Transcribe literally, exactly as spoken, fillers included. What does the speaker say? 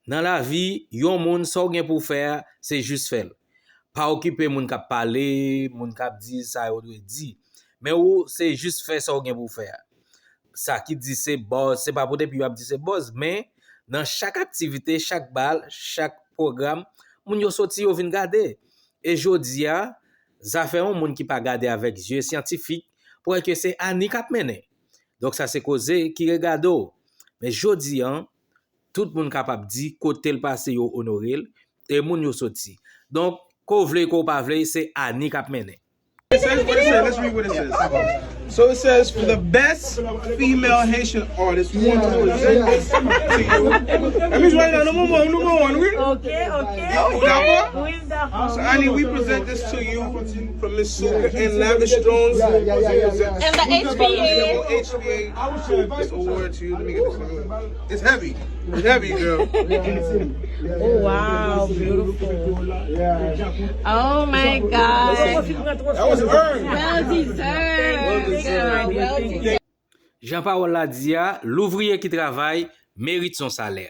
Nan lavi, yon moun, sa w gen pou w fè a, se jis fè l. Pa okipe moun k ap pale, moun k ap di sa yo dwe di. Men ou, se jis fè sa w gen pou w fè a. Sa ki di se buzz, se pa pou depi yo ap di se buzz, men nan chak aktivite, chak bal, chak pwogram, moun yo soti, yo vin gade. E jodi a, zafè yon moun ki pa gade avèk zye syantifik, pou wè ke se Annie k ap mennen. Donk sa se koze ki regade w. Men jodi a, tout moun kapab di kote l pase yo onore l, e moun yo soti. Donk, ke w vle, ke w pa vle, se Annie k ap mennen. It says what it says. Let's read what it says. So it says, for the best female Haitian artist, we want to present this to you. That means right now, number one, number one, we. Ok, ok. Ou dakò? Wi, m dakò. So Annie, we present this to you from Miss Suka and Lavish Drones. And the H B A. H B A. This award to you. Let me get this one. It's heavy. It's heavy, girl. Oh, wow, beautiful. Oh my God. That was earned. Well deserved. Well deserved. Jan pawòl la di a, louvriye ki travay merite son salè.